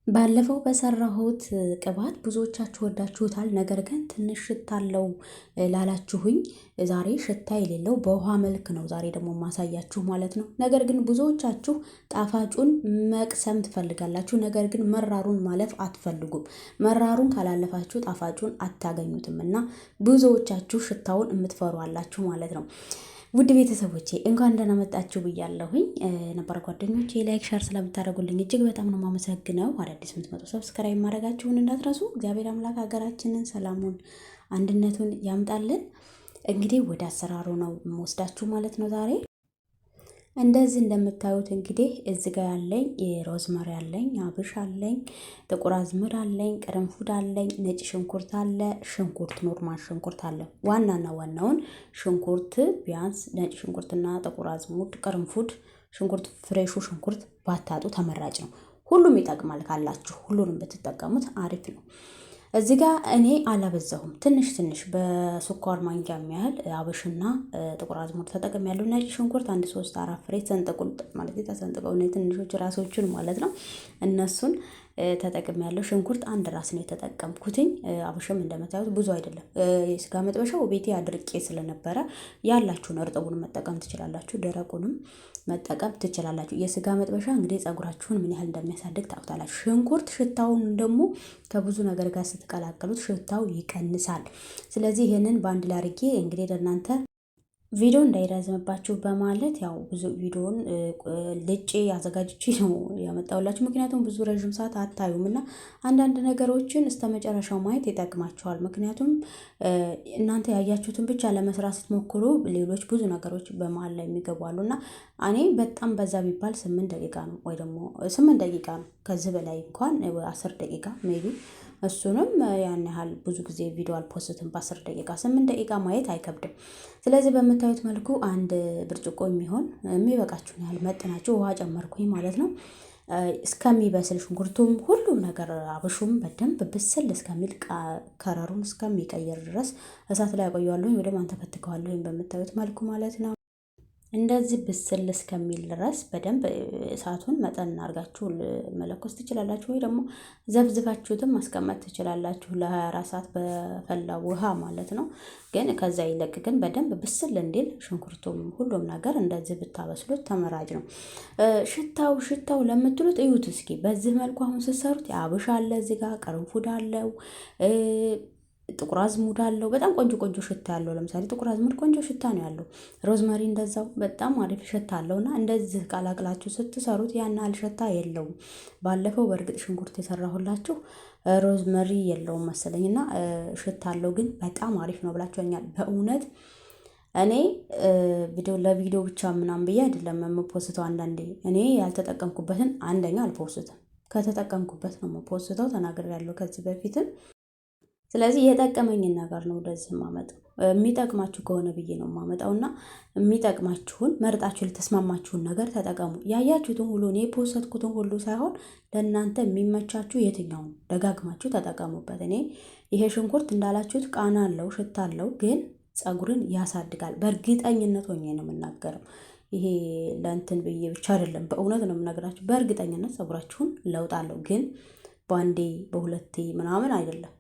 ባለፈው በሰራሁት ቅባት ብዙዎቻችሁ ወዳችሁታል። ነገር ግን ትንሽ ሽታ አለው ላላችሁኝ ዛሬ ሽታ የሌለው በውሃ መልክ ነው ዛሬ ደግሞ ማሳያችሁ ማለት ነው። ነገር ግን ብዙዎቻችሁ ጣፋጩን መቅሰም ትፈልጋላችሁ፣ ነገር ግን መራሩን ማለፍ አትፈልጉም። መራሩን ካላለፋችሁ ጣፋጩን አታገኙትም እና ብዙዎቻችሁ ሽታውን የምትፈሩ አላችሁ ማለት ነው። ውድ ቤተሰቦቼ እንኳን ደህና መጣችሁ ብያለሁኝ። ነባር ጓደኞቼ like፣ share ስለምታደርጉልኝ እጅግ በጣም ነው የማመሰግነው። አዳዲስ የምትመጡ subscribe ማድረጋችሁን እንዳትረሱ። እግዚአብሔር አምላክ ሀገራችንን ሰላሙን አንድነቱን ያምጣልን። እንግዲህ ወደ አሰራሩ ነው የምወስዳችሁ ማለት ነው ዛሬ እንደዚህ እንደምታዩት እንግዲህ እዚህ ጋር ያለኝ rosemary አለኝ፣ አብሽ አለኝ፣ ጥቁር አዝሙድ አለኝ፣ ቅርንፉድ አለኝ፣ ነጭ ሽንኩርት አለ፣ ሽንኩርት normal ሽንኩርት አለ። ዋናና ዋናውን ሽንኩርት ቢያንስ ነጭ ሽንኩርትና ጥቁር አዝሙድ፣ ቅርንፉድ፣ ሽንኩርት fresh ኡ ሽንኩርት ባታጡ ተመራጭ ነው። ሁሉም ይጠቅማል ካላችሁ ሁሉንም ብትጠቀሙት አሪፍ ነው። እዚህ ጋር እኔ አላበዛሁም። ትንሽ ትንሽ በስኳር ማንኪያ የሚያህል አብሽና ጥቁር አዝሙድ ተጠቅሜያለሁ። ነጭ ሽንኩርት አንድ ሶስት አራት ፍሬ ሰንጥቁን ማለት ተሰንጥቀው ትንሾች ራሶቹን ማለት ነው እነሱን ተጠቅሜያለሁ። ሽንኩርት አንድ ራስ ነው የተጠቀምኩትኝ። አብሽም እንደምታዩት ብዙ አይደለም። የስጋ መጥበሻው ቤቴ አድርቄ ስለነበረ ያላችሁን እርጥቡን መጠቀም ትችላላችሁ፣ ደረቁንም መጠቀም ትችላላችሁ። የስጋ መጥበሻ እንግዲህ ጸጉራችሁን ምን ያህል እንደሚያሳድግ ታውቁታላችሁ። ሽንኩርት ሽታውን ደግሞ ከብዙ ነገር ጋር ስትቀላቀሉት ሽታው ይቀንሳል። ስለዚህ ይህንን በአንድ ላይ አድርጌ እንግዲህ ለእናንተ ቪዲዮ እንዳይረዝምባችሁ በማለት ያው ብዙ ቪዲዮን ልጬ አዘጋጅቼ ነው ያመጣሁላችሁ። ምክንያቱም ብዙ ረዥም ሰዓት አታዩም እና አንዳንድ ነገሮችን እስከ መጨረሻው ማየት ይጠቅማችኋል። ምክንያቱም እናንተ ያያችሁትን ብቻ ለመስራት ስትሞክሩ ሌሎች ብዙ ነገሮች በመሀል ላይ የሚገቡ አሉ እና እኔ በጣም በዛ ቢባል 8 ደቂቃ ነው ወይ ደግሞ 8 ደቂቃ ነው። ከዚህ በላይ እንኳን 10 ደቂቃ maybe እሱንም ያን ያህል ብዙ ጊዜ ቪዲዮ አል post ም። በ10 ደቂቃ 8 ደቂቃ ማየት አይከብድም። ስለዚህ በምታዩት መልኩ አንድ ብርጭቆ የሚሆን የሚበቃችሁን ያህል መጥናችሁ ውሃ ጨመርኩኝ ማለት ነው። እስከሚበስል ሽንኩርቱም ሁሉም ነገር አብሹም በደንብ ብስል እስከሚል ከረሩን እስከሚቀይር ድረስ እሳት ላይ አቆየዋለሁኝ። ወደ አንተከትከዋለሁኝ በምታዩት መልኩ ማለት ነው። እንደዚህ ብስል እስከሚል ድረስ በደንብ እሳቱን መጠን አድርጋችሁ መለኮስ ትችላላችሁ፣ ወይ ደግሞ ዘፍዝፋችሁትም ማስቀመጥ ትችላላችሁ ለ24 ሰዓት በፈላ ውሃ ማለት ነው። ግን ከዛ ይለቅ ግን በደንብ ብስል እንዲል ሽንኩርቱም ሁሉም ነገር እንደዚህ ብታበስሉት ተመራጭ ነው። ሽታው ሽታው ለምትሉት እዩት እስኪ በዚህ መልኩ አሁን ስትሰሩት አብሽ አለ እዚህ ጋር ቅርንፉድ አለው ጥቁር አዝሙድ አለው። በጣም ቆንጆ ቆንጆ ሽታ ያለው ለምሳሌ ጥቁር አዝሙድ ቆንጆ ሽታ ነው ያለው። rosemary እንደዛው በጣም አሪፍ ሽታ አለው እና እንደዚህ ቀላቅላችሁ ስትሰሩት ያን ያህል ሽታ የለውም። ባለፈው በእርግጥ ሽንኩርት የሰራሁላችሁ rosemary የለውም መሰለኝ እና ሽታ አለው ግን በጣም አሪፍ ነው ብላችሁኛል። በእውነት እኔ ቪዲዮ ለቪዲዮ ብቻ ምናምን ብዬ አይደለም የም post ተው። አንዳንዴ እኔ ያልተጠቀምኩበትን አንደኛ አል post ም፣ ከተጠቀምኩበት ነው የም post ተው። ተናግሬያለሁ ከዚህ በፊትም። ስለዚህ የጠቀመኝን ነገር ነው ወደዚህ የማመጣው። የሚጠቅማችሁ ከሆነ ብዬ ነው የማመጣው እና የሚጠቅማችሁን መርጣችሁ ለተስማማችሁን ነገር ተጠቀሙ። ያያችሁትን ሁሉ እኔ የ post ኩትን ሁሉ ሳይሆን ለእናንተ የሚመቻችሁ የትኛውን ደጋግማችሁ ተጠቀሙበት። እኔ ይሄ ሽንኩርት እንዳላችሁት ቃና አለው፣ ሽታ አለው፣ ግን ፀጉርን ያሳድጋል። በእርግጠኝነት ሆኜ ነው የምናገረው። ይሄ ለእንትን ብዬ ብቻ አይደለም፣ በእውነት ነው የምነግራችሁ። በእርግጠኝነት ፀጉራችሁን ለውጥ አለው፣ ግን በአንዴ በሁለቴ ምናምን አይደለም።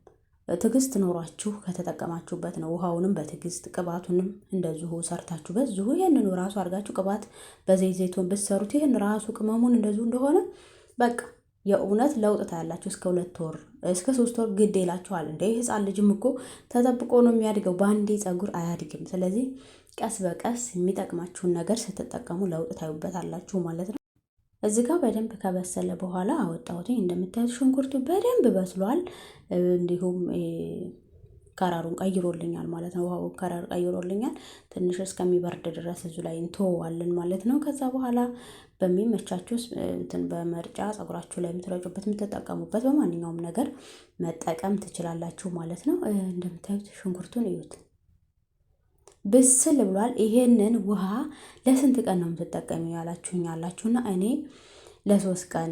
ትዕግስት ኖሯችሁ ከተጠቀማችሁበት ነው። ውሃውንም በትዕግስት ቅባቱንም እንደዚሁ ሰርታችሁ በዚሁ ይህንኑ ራሱ አድርጋችሁ ቅባት በዘይት ዘይቱን ብትሰሩት ይህን ራሱ ቅመሙን እንደዚሁ እንደሆነ በቃ የእውነት ለውጥ ታያላችሁ። እስከ 2 ወር እስከ 3 ወር ግድ ይላችኋል። እንደ ህፃን ልጅም እኮ ተጠብቆ ነው የሚያድገው፣ በአንዴ ፀጉር አያድግም። ስለዚህ ቀስ በቀስ የሚጠቅማችሁን ነገር ስትጠቀሙ ለውጥ ታዩበታላችሁ ማለት ነው። እዚህ ጋር በደንብ ከበሰለ በኋላ አወጣሁትኝ። እንደምታዩት ሽንኩርቱ በደንብ በስሏል። እንዲሁም ከረሩን ቀይሮልኛል ማለት ነው። ውሃው color ቀይሮልኛል። ትንሽ እስከሚበርድ ድረስ እዙ ላይ እንተወዋለን ማለት ነው። ከዛ በኋላ በሚመቻችሁ እንትን በመርጫ ፀጉራችሁ ላይ የምትረጩበት የምትጠቀሙበት በማንኛውም ነገር መጠቀም ትችላላችሁ ማለት ነው። እንደምታዩት ሽንኩርቱን እዩት፣ ብስል ብሏል። ይሄንን ውሃ ለስንት ቀን ነው የምትጠቀሚው ያላችሁኝ አላችሁና እኔ ለ3 ቀን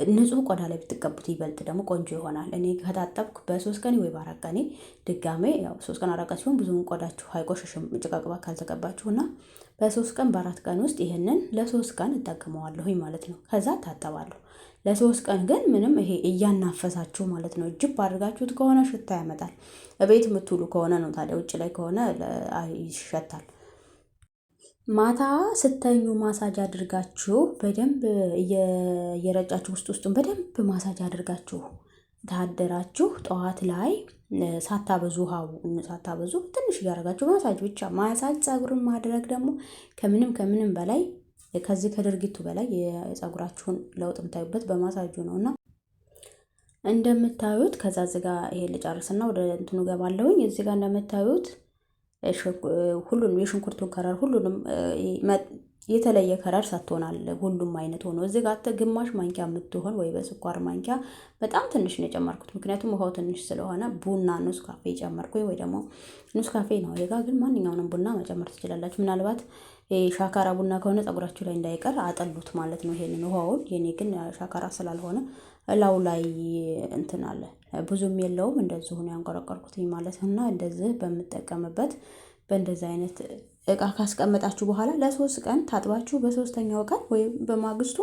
ንጹህ ቆዳ ላይ ብትቀቡት ይበልጥ ደግሞ ቆንጆ ይሆናል። እኔ ከታጠብኩ በ3 ቀኔ ወይ በ4 ቀኔ ድጋሜ ያው 3 ቀን 4 ቀን ሲሆን ብዙም ቆዳችሁ አይቆሸሽም ጭቃ ቅባት ካልተቀባችሁ እና በ3 ቀን በ4 ቀን ውስጥ ይህንን ለ3 ቀን እጠቀመዋለሁኝ ማለት ነው። ከዛ ታጠባለሁ። ለ3 ቀን ግን ምንም ይሄ እያናፈሳችሁ ማለት ነው። እጅብ አድርጋችሁት ከሆነ ሽታ ያመጣል። እቤት የምትውሉ ከሆነ ነው። ታዲያ ውጭ ላይ ከሆነ ይሸታል። ማታ ስተኙ ማሳጅ አድርጋችሁ በደንብ እየረጫችሁ ውስጥ ውስጡን በደንብ ማሳጅ አድርጋችሁ ታደራችሁ ጠዋት ላይ ሳታበዙ ውሃው ሳታበዙ ትንሽ እያደረጋችሁ ማሳጅ ብቻ ማሳጅ ፀጉርን ማድረግ ደግሞ ከምንም ከምንም በላይ ከዚህ ከድርጊቱ በላይ የፀጉራችሁን ለውጥ የምታዩበት በማሳጁ ነው። እና እንደምታዩት ከዛ እዚህ ጋ ይሄ ልጨርስና ወደ እንትኑ ገባለሁኝ። እዚህ ጋ እንደምታዩት ሁሉንም የሽንኩርቱን color ሁሉንም የተለየ color ሰጥቶናል። ሁሉም አይነት ሆኖ እዚህ ጋር ግማሽ ማንኪያ የምትሆን ወይ በስኳር ማንኪያ በጣም ትንሽ ነው የጨመርኩት፣ ምክንያቱም ውሃው ትንሽ ስለሆነ ቡና ኔስካፌ ጨመርኩኝ፣ ወይ ደግሞ ኔስካፌ ነው። ጋ ግን ማንኛውንም ቡና መጨመር ትችላላችሁ። ምናልባት ሻካራ ቡና ከሆነ ፀጉራችሁ ላይ እንዳይቀር አጠሉት ማለት ነው ይሄንን ውሃውን። የኔ ግን ሻካራ ስላልሆነ እላው ላይ እንትን አለ ብዙም የለውም። እንደዚሁ ነው ያንቆረቆርኩትኝ ማለት እና እንደዚህ በምጠቀምበት በእንደዚህ አይነት እቃ ካስቀመጣችሁ በኋላ ለ3 ቀን ታጥባችሁ በሶስተኛው ቀን ወይም በማግስቱ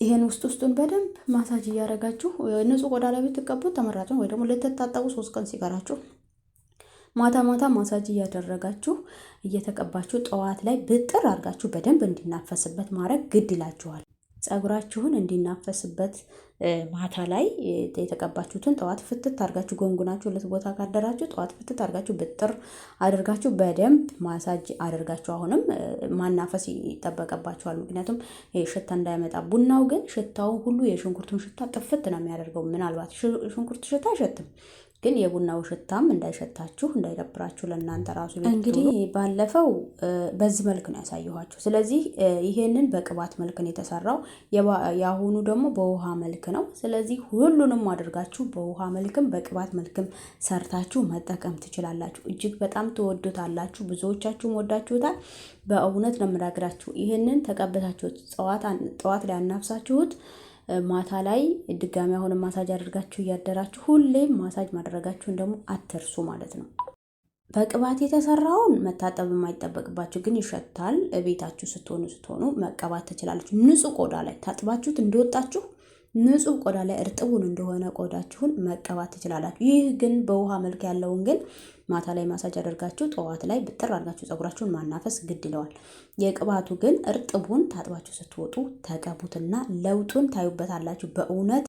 ይሄን ውስጥ ውስጡን በደንብ ማሳጅ እያደረጋችሁ ንጹህ ቆዳ ላይ ብትቀቡት ተመራጭ ነው። ወይ ደግሞ ልትታጠቡ 3 ቀን ሲቀራችሁ ማታ ማታ ማሳጅ እያደረጋችሁ እየተቀባችሁ ጠዋት ላይ ብጥር አድርጋችሁ በደንብ እንዲናፈስበት ማድረግ ግድ ይላችኋል። ፀጉራችሁን እንዲናፈስበት ማታ ላይ የተቀባችሁትን ጠዋት ፍትት አድርጋችሁ ጎንጉናችሁ ሁለት ቦታ ካደራችሁ ጠዋት ፍትት አድርጋችሁ ብጥር አድርጋችሁ በደንብ ማሳጅ አድርጋችሁ አሁንም ማናፈስ ይጠበቅባችኋል። ምክንያቱም ሽታ እንዳይመጣ። ቡናው ግን ሽታውን ሁሉ የሽንኩርቱን ሽታ ጥፍት ነው የሚያደርገው። ምናልባት ሽንኩርት ሽታ አይሸትም፣ ግን የቡናው ሽታም እንዳይሸታችሁ እንዳይደብራችሁ ለእናንተ ራሱ። እንግዲህ ባለፈው በዚህ መልክ ነው ያሳየኋችሁ። ስለዚህ ይሄንን በቅባት መልክ ነው የተሰራው። የአሁኑ ደግሞ በውሃ መልክ ነው። ስለዚህ ሁሉንም አድርጋችሁ በውሃ መልክም በቅባት መልክም ሰርታችሁ መጠቀም ትችላላችሁ። እጅግ በጣም ትወዱታላችሁ። ብዙዎቻችሁም ወዳችሁታል። በእውነት ነው የምነግራችሁ። ይሄንን ተቀብታችሁት ጠዋት ላይ አናፍሳችሁት ማታ ላይ ድጋሚ አሁንም ማሳጅ አድርጋችሁ እያደራችሁ ሁሌም ማሳጅ ማድረጋችሁን ደግሞ አትርሱ ማለት ነው። በቅባት የተሰራውን መታጠብ የማይጠበቅባችሁ ግን ይሸታል። ቤታችሁ ስትሆኑ ስትሆኑ መቀባት ትችላላችሁ። ንጹህ ቆዳ ላይ ታጥባችሁት እንደወጣችሁ ንጹህ ቆዳ ላይ እርጥቡን እንደሆነ ቆዳችሁን መቀባት ትችላላችሁ። ይህ ግን በውሃ መልክ ያለውን ግን ማታ ላይ ማሳጅ አድርጋችሁ ጠዋት ላይ ብጥር አድርጋችሁ ፀጉራችሁን ማናፈስ ግድ ይለዋል። የቅባቱ ግን እርጥቡን ታጥባችሁ ስትወጡ ተቀቡትና ለውጡን ታዩበታላችሁ በእውነት።